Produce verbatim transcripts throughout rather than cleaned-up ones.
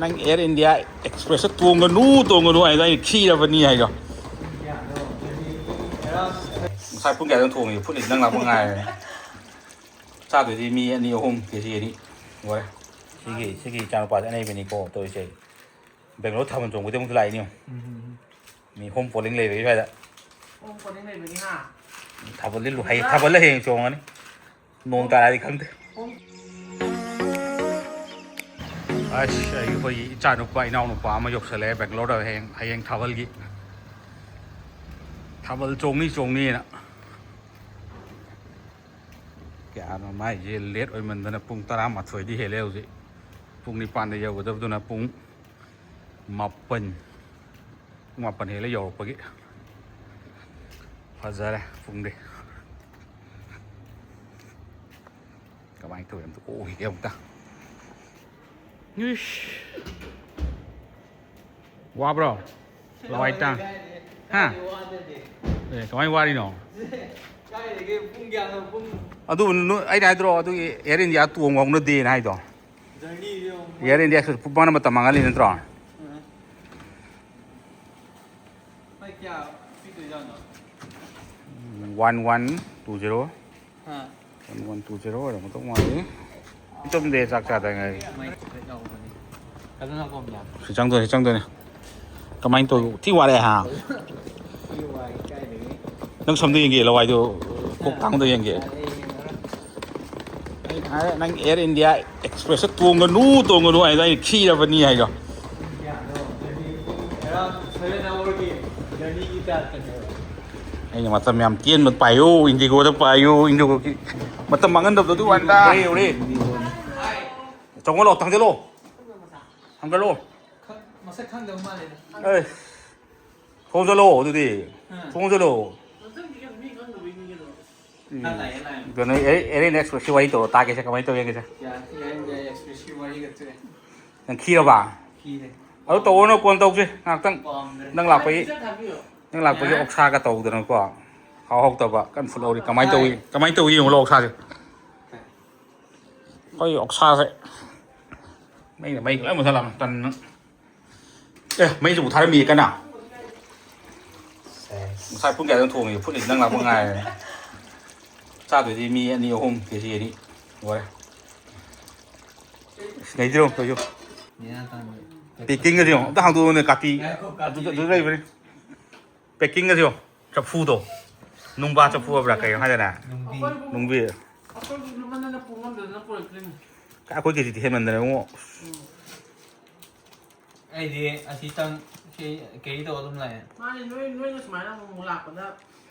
ꯅꯪ Air India Express ꯇꯣꯡꯒꯅꯨ, ꯇꯣꯡꯒꯅꯨ ꯍꯥꯏꯗꯣ ꯑꯩꯅ ꯈꯤꯔꯕꯅꯤ ꯍꯥꯏꯗꯣ꯫ ꯉꯁꯥꯏ ꯄꯨꯡ ꯀꯌꯥꯗ ꯊꯣꯡꯉꯤ? ꯐꯨꯠꯂꯤ ꯅꯪ ꯂꯥꯛꯄ ꯉꯥꯏꯔꯦ꯫ ꯆꯥꯗꯣꯏꯗꯤ ꯃꯤ ꯑꯅꯤ ꯑꯍꯨꯝ, ꯀꯦ ꯖꯤ ꯑꯅꯤ ꯂꯣꯏꯔꯦ꯫ ꯁꯤꯒꯤ, ꯁꯤꯒꯤ ꯏꯆꯥꯅꯨꯄꯥꯁꯦ ꯑꯅꯩꯕꯅꯤꯀꯣ ꯇꯧꯔꯤꯁꯦ꯫ ꯕꯦꯡꯒꯂꯣꯔ ꯊꯥꯕꯜ ꯆꯣꯡꯕꯗꯤ ꯑꯃꯨꯛ ꯂꯥꯛꯏꯅꯤ꯫ ꯎꯝ꯫ ꯃꯤ ꯍꯣꯝ ꯄꯣꯂꯤꯡ ꯂꯩꯕꯒꯤ ꯁ꯭ꯋꯥꯏꯗ꯫ ꯍꯣꯝ ꯄꯣꯂꯤꯡ ꯂꯩꯕꯒꯤ, ꯍꯥ? ꯊꯥꯕꯜꯗꯤ ꯂꯨ-, ꯍꯩ-, ꯊꯥꯕꯜꯗ ꯍꯌꯦꯡ ꯆꯣꯡꯉꯅꯤ꯫ ꯅꯣꯡ ꯇꯥꯔꯛꯑꯗꯤ ꯈꯪꯗꯦ꯫ ꯍꯣꯝ꯫ ꯑꯁ, ꯑꯩꯈꯣꯏꯒꯤ ꯏꯆꯥꯅꯨꯄꯥ, ꯏꯅꯥꯎꯅꯨꯄꯥ ꯑꯃ ꯌꯧꯁꯜꯂꯛꯑꯦ ꯕꯦꯡꯒꯂꯣꯔꯗ ꯍꯌꯦꯡ, ꯍꯌꯦꯡ ꯊꯥꯕꯜꯒꯤ꯫ ꯊꯥꯕꯜ ꯆꯣꯡꯅꯤ, ꯆꯣꯡꯅꯤꯅ꯫ ꯀꯌꯥꯅꯣ ꯃꯥꯏꯁꯦ ꯂꯦꯠ ꯑꯣꯏꯃꯟꯗꯅ ꯄꯨꯡ ꯇꯔꯥꯃꯥꯊꯣꯏꯗꯤ ꯍꯦꯜꯂꯦ ꯍꯧꯖꯤꯛ꯫ ꯄꯨꯡ ꯅꯤꯄꯥꯟꯗ ꯌꯧꯒꯗꯕꯗꯨꯅ ꯄꯨꯡ ꯃꯥꯄꯟ꯫ ꯄꯨꯡ ꯃꯥꯄꯟ ꯍꯦꯜꯂꯦ ꯌꯧꯔꯛꯄꯒꯤ꯫ ꯐꯖꯔꯦ ꯄꯨꯡꯗꯤ꯫ ꯀꯃꯥꯏꯅ ꯇꯧꯋꯤ ꯑꯝꯇ ꯑꯣꯛꯈꯤꯒꯦ ꯑꯃꯨꯛꯇ꯫ ꯏꯁ꯫ ꯋꯥꯕ꯭ꯔꯣ? ꯂꯋꯥꯏ ꯇꯥꯡ꯫ ꯍꯥ? ꯑꯦ, ꯀꯃꯥꯏꯅ ꯋꯥꯔꯤꯅꯣ? ꯀꯥꯏꯗꯒꯤ ꯄꯨꯡ ꯀꯌꯥꯅꯣ? ꯄꯨꯡ ꯑꯗꯨ ꯅꯣ-, ꯑꯩꯅ ꯍꯥꯏꯗ꯭ꯔꯣ ꯑꯗꯨꯒꯤ Air India ꯇꯣꯡꯕ ꯍꯧꯅꯗꯦꯅ ꯍꯥꯏꯗꯣ? ꯖꯔꯅꯤꯗꯤ ꯌꯦꯡꯉꯣ꯫ Air India Express ꯄꯨꯡ ꯃꯥꯅ ꯃꯇꯝ ꯃꯥꯡꯍꯜꯂꯤ ꯅꯠꯇ꯭ꯔꯣ? ꯑ꯫ ꯃꯣꯏ ꯀꯌꯥ ꯄꯤꯗꯣꯏꯖꯥꯠꯅꯣ? One one two zero꯫ ꯑꯥ꯫ One one two zero ꯑꯣꯏꯔꯝꯒꯗꯧ ꯃꯥꯜꯂꯤ꯫ ꯏꯆꯝꯗꯦ ꯆꯥꯛ ꯆꯥꯗ ꯉꯥꯏꯔꯤ꯫ ꯃꯩ ꯈꯤꯇꯪ ꯌꯥꯎꯕꯅꯤ꯫ ꯐꯖꯅ ꯍꯥꯞꯄꯝꯗ꯫ ꯁꯤ ꯆꯪꯗꯣꯏꯅꯤ, ꯆꯪꯗꯣꯏꯅꯤ꯫ ꯀꯃꯥꯏꯅ ꯇꯧ-, ꯊꯤ ꯋꯥꯔꯦ ꯍꯥ? ꯊꯤ ꯋꯥꯏ ꯀꯥꯏꯗꯒꯤ꯫ ꯅꯪ ꯁꯝꯗꯣ ꯌꯦꯡꯒꯦ, ꯂꯋꯥꯏꯗꯣ ꯀꯣꯛ ꯇꯥꯡꯕꯗꯣ ꯌꯦꯡꯒꯦ꯫ ꯌꯥꯔꯦ, ꯌꯦꯡꯉꯔꯣꯏ꯫ ꯑꯩꯅ ꯍꯥꯏꯔꯦ, ꯅꯪ Air India Express ꯇꯣꯡꯒꯅꯨ, ꯇꯣꯡꯒꯅꯨ ꯍꯥꯏꯗꯣ ꯑꯩꯅ ꯈꯤꯔꯕꯅꯤ ꯍꯥꯏꯗꯣ꯫ ꯄꯨꯡ ꯀꯌꯥꯅꯣ? ꯖꯔꯅꯤ ꯄꯨꯡ ꯑꯦꯔꯥꯎꯟ ꯁꯚꯦꯟ ꯑꯋꯥꯔꯒꯤ ꯖꯔꯅꯤꯒꯤ ꯇꯥꯏꯞꯇꯅꯦꯕ꯫ ꯑꯩꯅ ꯃꯇꯝ ꯌꯥꯝ ꯇꯦꯟꯕ ꯄꯥꯏꯌꯨ, Indigoꯗ ꯄꯥꯏꯌꯨ, Indigoꯒꯤ ꯃꯇꯝ ꯃꯥꯡꯍꯟꯗꯕꯗꯣ ꯑꯗꯨ ꯋꯥꯅꯤꯗ꯫ ꯌꯧꯔꯦ, ꯌꯧꯔꯦ꯫ ꯆꯪꯉꯣ ꯂꯥꯎ, ꯊꯥꯡꯖꯜꯂꯣ꯫ ꯊꯥꯡꯒꯠꯂꯣ꯫ ꯈꯪ-, ꯃꯁꯛ ꯈꯪꯗꯕ ꯃꯥꯜꯂꯦꯗ꯫ ꯑꯦ, ꯊꯣꯡ ꯆꯠꯂꯣ ꯑꯗꯨꯗꯤ꯫ ꯑꯥ꯫ ꯊꯣꯡ ꯆꯠꯂꯣ꯫ ꯃꯊꯪꯗꯤ ꯀꯩꯅꯣ ꯃꯤ ꯈꯪꯗꯕꯩꯅꯤ ꯀꯩꯅꯣ꯫ ꯎꯝ꯫ ꯈꯔ ꯂꯥꯛꯑꯦ, ꯂꯥꯛꯑꯦ꯫ ꯀꯩꯅꯣ, ꯑꯦ-, Air India Expressꯀꯤ ꯋꯥꯔꯤ ꯇꯧꯔꯣ, ꯇꯥꯒꯦꯁꯦ ꯀꯃꯥꯏꯅ ꯇꯧꯒꯦ ꯌꯦꯡꯒꯦꯁꯦ꯫ ꯌꯥꯔꯦ, Air India Expressꯀꯤ ꯋꯥꯔꯤꯒ ꯇꯣꯛꯑꯦ꯫ ꯅꯪ ꯈꯤꯔꯕ? ꯈꯤꯔꯦ꯫ ꯑꯗꯨ ꯇꯧꯔꯅꯨ, ꯀꯣꯟ ꯇꯧꯁꯦ ꯉꯥꯏꯍꯥꯛꯇꯪ꯫ ꯄꯥꯝꯗ꯭ꯔꯦ꯫ ꯅꯪ ꯂꯥꯛꯄꯒꯤ, ꯄꯩꯁꯥ ꯊꯥꯕꯤꯔꯣ꯫ ꯅꯪ ꯂꯥꯛꯄꯒꯤ ꯌꯥꯔꯦ꯫ ꯑꯣꯛꯁꯥꯒ ꯇꯧꯗꯅꯀꯣ꯫ ꯍꯥꯎ ꯍꯥꯎꯇꯕ ꯀꯟꯅ ꯐꯨꯠꯍꯧꯔꯤ꯫ ꯀꯃꯥꯏꯅ ꯇꯧꯏ, ꯀꯥꯏ? ꯀꯃꯥꯏꯅ ꯇꯧꯏ ꯌꯦꯡꯉꯨ ꯂꯥꯎ ꯑꯣꯛꯁꯥꯁꯦ꯫ ꯀꯥꯏ? ꯑꯩꯈꯣꯏ ꯑꯣꯛꯁꯥꯁꯦ꯫ ꯃꯩꯅ ꯃꯩ ꯂꯣꯏ ꯃꯨꯊꯠꯂꯝꯃꯦ, ꯇꯟꯅ꯫ ꯑꯦ, ꯃꯩꯁꯨ ꯃꯨꯊꯠꯂꯝꯃꯤ ꯀꯟꯅ꯫ ꯉꯁꯥꯏ ꯄꯨꯡ ꯀꯌꯥꯗ ꯊꯣꯡꯉꯤ? ꯐꯨꯠꯂꯤꯁꯤ ꯅꯪ ꯂꯥꯛꯄ ꯉꯥꯏꯔꯦ꯫ ꯆꯥꯗꯣꯏꯗꯤ ꯃꯤ ꯑꯅꯤ ꯑꯍꯨꯝ, ꯀꯦ ꯖꯤ ꯑꯅꯤ꯫ ꯂꯣꯏꯔꯦ꯫ ꯑꯁ, ꯅꯩꯗ꯭ꯔꯣ ꯇꯧꯏꯁꯨ꯫ ꯄꯦꯛꯀꯤꯡꯒꯁꯦ ꯌꯦꯡꯉꯣ꯫ ꯑꯝꯇ ꯍꯥꯡꯗꯣꯛꯑꯣꯅꯦ, ꯀꯥꯇꯤ꯫ ꯉꯥꯏꯈꯣ, ꯀꯥꯇꯤ ꯑꯗꯨꯗ, ꯑꯗꯨꯗ ꯂꯩꯕꯅꯤ꯫ ꯄꯦꯛꯀꯤꯡꯒꯁꯦ ꯌꯦꯡꯉꯣ꯫ ꯆꯐꯨꯗꯣ꯫ ꯅꯨꯡꯕꯥ ꯆꯐꯨ ꯍꯥꯏꯕ꯭ꯔꯥ ꯀꯩꯅꯣ ꯍꯥꯏꯗꯅ? ꯅꯨꯡꯕꯤ꯫ ꯅꯨꯡꯕꯤ꯫ ꯑꯩꯈꯣꯏꯕꯨ ꯂꯨꯃꯟꯗꯅ ꯄꯨ ꯉꯝꯗꯗꯅ ꯄꯨꯔꯛꯇ꯭ꯔꯤꯅꯤ꯫ ꯑꯩꯈꯣꯏ ꯀꯦꯖꯤꯗꯤ ꯍꯦꯟꯃꯟꯗꯅ ꯏꯕꯨꯡꯉꯣ꯫ ꯎꯝ꯫ ꯑꯩꯗꯤ ꯑꯁꯤꯇꯪ ꯁꯤ ꯀꯦꯔꯤ ꯇꯧꯔ ꯑꯗꯨꯝ ꯂꯥꯛꯑꯦ꯫ ꯃꯥꯅꯦ, ꯅꯣꯏ, ꯅꯣꯏꯅ ꯁꯨꯃꯥꯏꯅ ꯑꯃꯨꯛ ꯑꯃꯨꯛ ꯂꯥꯛꯄꯗ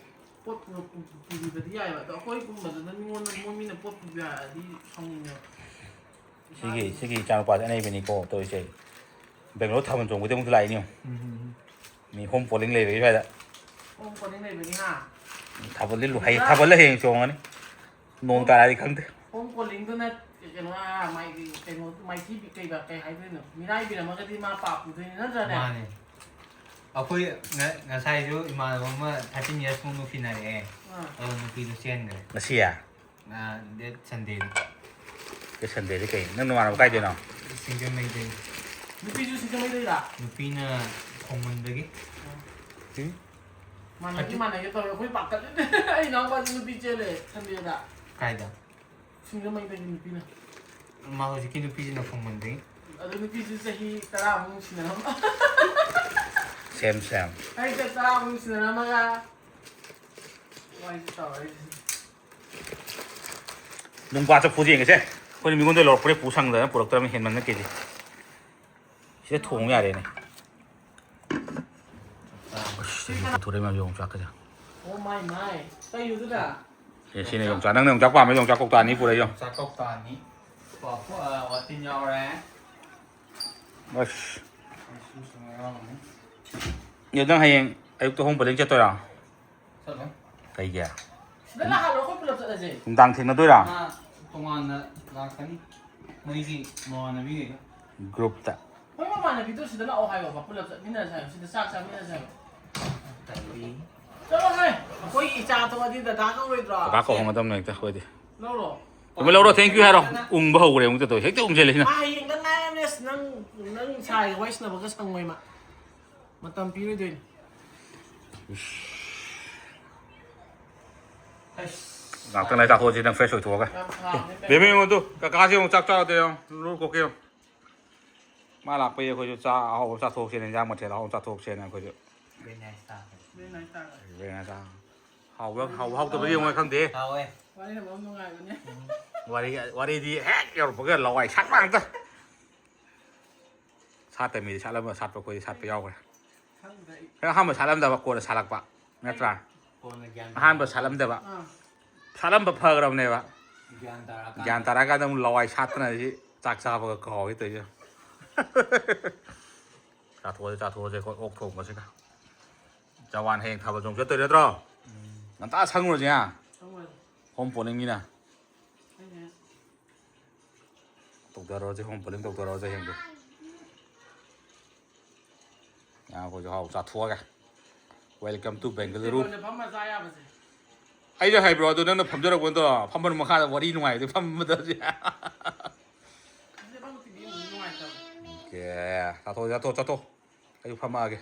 ꯄꯣꯠ ꯄꯨꯔꯛ-, ꯄꯨꯕꯤꯕꯗꯤ ꯌꯥꯏꯑꯕ, ꯑꯗꯣ ꯑꯩꯈꯣꯏꯒꯨꯝꯕꯗꯨꯅ ꯃꯤꯉꯣꯟꯗ, ꯃꯣꯏ ꯃꯤꯅ ꯄꯣꯠ ꯄꯨꯕꯤꯔꯛꯑꯗꯤ ꯁꯥꯎꯅꯤꯡꯉꯦꯕ꯫ ꯁꯤꯒꯤ, ꯁꯤꯒꯤ ꯏꯆꯥꯅꯨꯄꯥꯁꯦ ꯑꯅꯩꯕꯅꯤꯀꯣ ꯇꯧꯔꯤꯁꯦ꯫ ꯕꯦꯡꯒꯂꯣꯔ ꯊꯥꯕꯜ ꯆꯣꯡꯕꯗꯤ ꯑꯃꯨꯛ ꯂꯥꯛꯏꯅꯦ꯫ ꯎꯝ, ꯎꯝ, ꯎꯝ꯫ ꯃꯤ ꯍꯣꯝ ꯄꯣꯂꯤꯡ ꯂꯩꯕꯒꯤ ꯁ꯭ꯋꯥꯏꯗ꯫ ꯍꯣꯝ ꯄꯣꯂꯤꯡ ꯂꯩꯕꯒꯤ, ꯍꯥ? ꯊꯥꯕꯜꯗꯤ ꯂꯨ-, ꯍꯌꯦꯡ, ꯊꯥꯕꯜꯗ ꯍꯌꯦꯡ ꯆꯣꯡꯉꯅꯤ꯫ ꯅꯣꯡ ꯇꯥꯔꯛꯑꯗꯤ ꯈꯪꯗꯦ꯫ ꯍꯣꯝ ꯄꯣꯂꯤꯡꯗꯨꯅ ꯀꯩꯅꯣ, ꯑꯥ, ꯃꯥꯏ-, ꯀꯩꯅꯣ, ꯃꯥꯏꯊꯤꯕꯤ ꯀꯩꯕ, ꯀꯩ ꯍꯥꯏꯗꯣꯏꯅꯣ? ꯃꯤꯔꯥꯏꯕꯤꯔꯝꯃꯒꯗꯤ ꯃꯥ ꯄꯥꯞ ꯄꯨꯗꯣꯏꯅꯤ, ꯅꯠꯇ꯭ꯔꯅꯦ? ꯃꯥꯅꯦ꯫ ꯑꯩꯈꯣꯏ ꯉ-, ꯉꯁꯥꯏꯁꯨ ꯏꯃꯥꯟꯅꯕ ꯑꯃ thirteen years ꯃꯨꯛ ꯅꯨꯡꯁꯤꯅꯔꯛꯑꯦ꯫ ꯑꯥ꯫ ꯑꯗꯣ ꯅꯨꯄꯤꯗꯣ ꯆꯦꯟꯈ꯭ꯔꯦ꯫ ꯉꯁꯤ? ꯑꯥ, date Sundayꯗ꯫ Date Sundayꯗꯤ ꯀꯩ? ꯅꯪ ꯅꯃꯥꯟꯅꯕ ꯀꯥꯏꯗꯩꯅꯣ? ꯁꯤꯡꯖꯃꯩꯗꯩ꯫ ꯅꯨꯄꯤꯁꯨ ꯁꯤꯡꯖꯃꯩꯗꯩꯔꯥ? ꯅꯨꯄꯤꯅ ꯈꯣꯡꯃꯟꯗꯒꯤ꯫ ꯎꯝ꯫ ꯃꯥꯟꯅꯒꯤ ꯃꯥꯟꯅꯒꯦ ꯇꯧꯋꯦ꯫ ꯑꯩꯈꯣꯏ ꯄꯥꯈꯠꯂꯤꯅꯦ꯫ ꯑꯩ ꯏꯅꯥꯎꯄꯥꯁꯨ ꯅꯨꯄꯤ ꯆꯦꯜꯂꯦ Sundayꯗ꯫ ꯀꯥꯏꯗ? ꯁꯤꯡꯖꯃꯩꯗꯒꯤ ꯅꯨꯄꯤꯅ꯫ ꯃꯥ ꯍꯧꯖꯤꯛꯀꯤ ꯅꯨꯄꯤꯁꯤꯅ ꯈꯣꯡꯃꯟꯗꯒꯤ꯫ ꯑꯗꯨ ꯅꯨꯄꯤꯁꯨ ꯆꯍꯤ ꯇꯔꯥꯃꯨꯛ ꯅꯨꯡꯁꯤꯅꯔꯝꯕ꯫ Same, same꯫ ꯑꯩꯁꯦ ꯇꯔꯥꯃꯨꯛ ꯅꯨꯡꯁꯤꯅꯔꯝꯃꯒ ꯋꯥꯔꯤꯁꯦ ꯇꯧꯔꯛꯏꯁꯦ꯫ ꯅꯨꯡꯕꯥ ꯆꯐꯨꯁꯦ ꯌꯦꯡꯉꯁꯦ꯫ ꯑꯩꯈꯣꯏꯅ ꯃꯤꯉꯣꯟꯗ ꯂꯧꯔꯛꯄꯅꯦ, ꯄꯨ ꯁꯪꯗꯅ ꯄꯨꯔꯛꯇ꯭ꯔꯕꯅꯤ, ꯍꯦꯟꯃꯟꯅ ꯀꯦꯖꯤ꯫ ꯁꯤꯗ ꯊꯣꯡꯕ ꯌꯥꯔꯦꯅꯦ꯫ ꯑꯁ, ꯑꯩ ꯄꯨꯊꯣꯔꯛꯏ ꯃꯌꯥꯝ ꯌꯣꯡꯆꯥꯛꯀꯁꯦ꯫ Oh my my꯫ ꯀꯩꯅꯣꯗꯨꯗ? ꯑꯦ, ꯁꯤꯅ ꯌꯣꯡꯆꯥꯛ꯫ ꯅꯪꯅ ꯌꯣꯡꯆꯥꯛ ꯄꯥꯝꯃꯦ, ꯌꯣꯡꯆꯥꯛ ꯀꯧꯇꯥ ꯑꯅꯤ ꯄꯨꯔꯛꯏ ꯌꯣ꯫ ꯌꯣꯡꯆꯥꯛ ꯀꯧꯇꯥ ꯑꯅꯤ꯫ ꯀꯣ, ꯀꯣ, ꯑ, ꯋꯥꯇꯤꯟ ꯌꯥꯎꯔꯦ꯫ ꯑꯁ꯫ ꯑꯩꯁꯨ ꯁꯨꯝ ꯌꯥꯎꯔꯝꯃꯦ꯫ ꯑꯦ, ꯅꯪ ꯍꯌꯦꯡ ꯑꯌꯨꯛꯇ ꯍꯣꯝ ꯄꯣꯂꯤꯡ ꯆꯠꯇꯣꯏꯔꯣ? ꯆꯠꯂꯣꯏ꯫ ꯀꯩꯒꯤ? ꯁꯤꯗ ꯂꯥꯛꯍꯜꯂꯣ, ꯑꯩꯈꯣꯏ ꯄꯨꯂꯞ ꯆꯠꯂꯁꯦ꯫ ꯅꯨꯡꯗꯥꯡ ꯊꯦꯡꯅꯗꯣꯏꯔꯥ? ꯃꯥ ꯇꯣꯉꯥꯟꯅ ꯂꯥꯛꯀꯅꯤ꯫ ꯃꯣꯏꯒꯤ ꯃꯃꯥꯟꯅꯕꯤꯈꯩꯒ꯫ Groupꯇ꯫ ꯃꯣꯏ ꯃꯃꯥꯟꯅꯕꯤꯗꯣ ꯁꯤꯗ ꯂꯥꯛꯑꯣ ꯍꯥꯏꯌꯣꯕ, ꯄꯨꯂꯞ ꯆꯠꯃꯤꯟꯅꯁꯦ ꯍꯥꯏꯌꯣ, ꯁꯤꯗ ꯆꯥꯛ ꯆꯥꯃꯤꯟꯅꯁꯦ ꯍꯥꯏꯌꯣ꯫ ꯇꯜꯂꯤ꯫ ꯆꯠꯂꯣꯍꯦ, ꯑꯩꯈꯣꯏꯒꯤ ꯏꯆꯥ ꯊꯣꯛꯑꯗꯤ ꯗꯗꯥ ꯀꯧꯔꯣꯏꯗ꯭ꯔꯣ? ꯀꯀꯥ ꯀꯧꯍꯣꯡꯒꯗꯕꯅꯦ ꯍꯦꯛꯇ ꯑꯩꯈꯣꯏꯗꯤ꯫ ꯂꯧꯔꯣ꯫ ꯀꯩꯅꯣ ꯂꯧꯔꯣ, thank you ꯍꯥꯏꯔꯣ꯫ ꯎꯪꯕ ꯍꯧꯈ꯭ꯔꯦ ꯑꯃꯨꯛꯇ ꯇꯧ, ꯍꯦꯛꯇ ꯎꯪꯁꯤꯜꯂꯦ ꯁꯤꯅ꯫ ꯃꯥ ꯍꯌꯦꯡꯗ ꯉꯥꯏꯔꯕꯅꯦ꯫ ꯑꯁ, ꯅꯪ ꯅꯪ ꯁꯥꯏꯒ ꯋꯥꯔꯤ ꯁꯥꯟꯅꯕꯒ ꯁꯪꯉꯣꯏ ꯃꯥ꯫ ꯃꯇꯝ ꯄꯤꯔꯣꯏꯗꯣꯏꯅꯤ꯫ ꯉꯥꯛꯇꯪ ꯂꯩ ꯆꯥꯊꯣꯛꯑꯁꯤ ꯅꯪ fresh ꯑꯣꯏꯊꯣꯛꯑꯒ꯫ ꯌꯥꯝ ꯁꯥꯕꯅꯦ꯫ ꯕꯦꯕꯤ ꯌꯦꯡꯉꯣ ꯑꯗꯨ, ꯀꯀꯥꯁꯤ ꯑꯃꯨꯛ ꯆꯥꯛ ꯆꯥꯔꯗꯤ ꯌꯦꯡꯉꯣ, ꯅꯨꯔ ꯀꯣꯛꯀꯦ ꯌꯦꯡꯉꯣ꯫ ꯃꯥ ꯂꯥꯛꯄꯩ ꯑꯩꯈꯣꯏꯁꯨ ꯆꯥꯛ ꯑꯍꯥꯎꯕ ꯆꯥꯊꯣꯛꯁꯦꯅ, ꯏꯟꯖꯥꯡ ꯃꯊꯦꯜ ꯑꯍꯥꯎꯕ ꯆꯥꯊꯣꯛꯁꯦꯅ ꯑꯩꯈꯣꯏꯁꯨ Very nice ꯇꯥꯔꯦ꯫ ꯂꯣꯏꯅ ꯆꯥ꯫ ꯍꯥꯎꯕ꯭ꯔꯥ ꯍꯥꯎꯕ ꯍꯥꯎꯇꯕꯗꯤ ꯌꯦꯡꯉꯣ ꯈꯪꯗꯦ꯫ ꯍꯥꯎꯋꯦ꯫ ꯋꯥꯔꯤ ꯁꯥꯟꯅꯕ ꯌꯥꯝ ꯅꯨꯡꯉꯥꯏꯕꯅꯦ꯫ ꯋꯥꯔꯤ ꯋꯥꯔꯤꯗꯤ ꯍꯦꯛ ꯌꯧꯔꯛꯄꯒ ꯂꯋꯥꯏ ꯁꯥꯠ ꯉꯥꯛꯇ꯫ ꯁꯥꯠꯇ ꯃꯤꯗꯤ ꯁꯥꯠꯂꯝꯕ ꯁꯥꯠꯄ ꯑꯩꯈꯣꯏꯗꯤ ꯁꯥꯠꯄ ꯌꯥꯎꯈ꯭ꯔꯦ꯫ ꯈꯪꯗ꯭ꯔꯦ ꯑꯩ꯫ ꯈꯔ ꯑꯍꯥꯟꯕ ꯁꯥꯠꯂꯝꯗꯕ ꯀꯣꯟꯅ ꯁꯥꯠꯂꯛꯄ ꯅꯠꯇ꯭ꯔꯥ? ꯀꯣꯟꯅ ꯒ꯭ꯌꯥꯟ ꯑꯍꯥꯟꯕ ꯁꯥꯠꯂꯝꯗꯕ꯫ ꯑꯥ꯫ ꯁꯥꯠꯂꯝꯕ ꯐꯈ꯭ꯔꯕꯅꯦꯕ꯫ ꯒ꯭ꯌꯥꯟ ꯇꯥꯔꯛꯑꯀꯥꯟꯗ꯫ ꯒ꯭ꯌꯥꯟ ꯇꯥꯔꯛꯑꯀꯥꯟꯗ ꯑꯃꯨꯛ ꯂꯋꯥꯏ ꯁꯥꯠꯇꯅ ꯁꯤ ꯆꯥꯛ ꯆꯥꯕꯒ ꯀꯥꯎꯋꯦ ꯇꯧꯔꯤꯁꯦ꯫ ꯆꯥꯊꯣꯛꯑꯁꯦ ꯆꯥꯊꯣꯛꯑꯁꯦ ꯑꯩꯈꯣꯏ ꯑꯣꯛ ꯊꯣꯡꯕꯁꯤꯒ꯫ ꯖꯋꯥꯟ ꯍꯌꯦꯡ ꯊꯥꯕꯜ ꯆꯣꯡ ꯆꯠꯇꯣꯏ ꯅꯠꯇ꯭ꯔꯣ? ꯎꯝ꯫ ꯉꯟꯇꯥ ꯁꯪꯉꯨꯔꯁꯦ ꯍꯥ꯫ ꯈꯪꯉꯣꯏ꯫ ꯍꯣꯝ ꯄꯣꯂꯤꯡꯅꯤꯅ꯫ ꯑꯩꯅꯦ꯫ ꯇꯧꯊꯔꯛꯑꯁꯦ, ꯍꯣꯝ ꯄꯣꯂꯤꯡ ꯇꯧꯊꯔꯛꯑꯁꯦ ꯍꯌꯦꯡꯗꯤ꯫ ꯉꯥ ꯑꯩꯈꯣꯏꯁꯨ ꯍꯥꯎ ꯆꯥꯊꯣꯛꯑꯒ꯫ Welcome to Bengaluru꯫ ꯇꯦꯕꯜꯗ ꯐꯝꯃ ꯆꯥ ꯌꯥꯕꯁꯦ꯫ ꯑꯩꯅ ꯍꯥꯏꯕ꯭ꯔꯣ ꯑꯗꯨ ꯅꯪꯅ ꯐꯝꯖꯔꯛꯄ ꯅꯠꯇ꯭ꯔꯣ? ꯐꯝꯕ ꯃꯈꯥꯗ ꯋꯥꯔꯤ ꯅꯨꯡꯉꯥꯏꯕꯗꯤ ꯐꯝꯕꯗ꯫ ꯑꯗꯨꯗꯤ ꯐꯝ ꯇꯤꯚꯤ ꯌꯦꯡꯕꯗꯤ ꯅꯨꯡꯉꯥꯏꯇꯕꯅꯦ꯫ ꯑꯣꯀꯦ꯫ ꯆꯥꯊꯣꯛ ꯆꯥꯊꯣꯛ ꯆꯥꯊꯣꯛ꯫ ꯑꯩꯁꯨ ꯐꯝꯃꯛꯑꯒꯦ꯫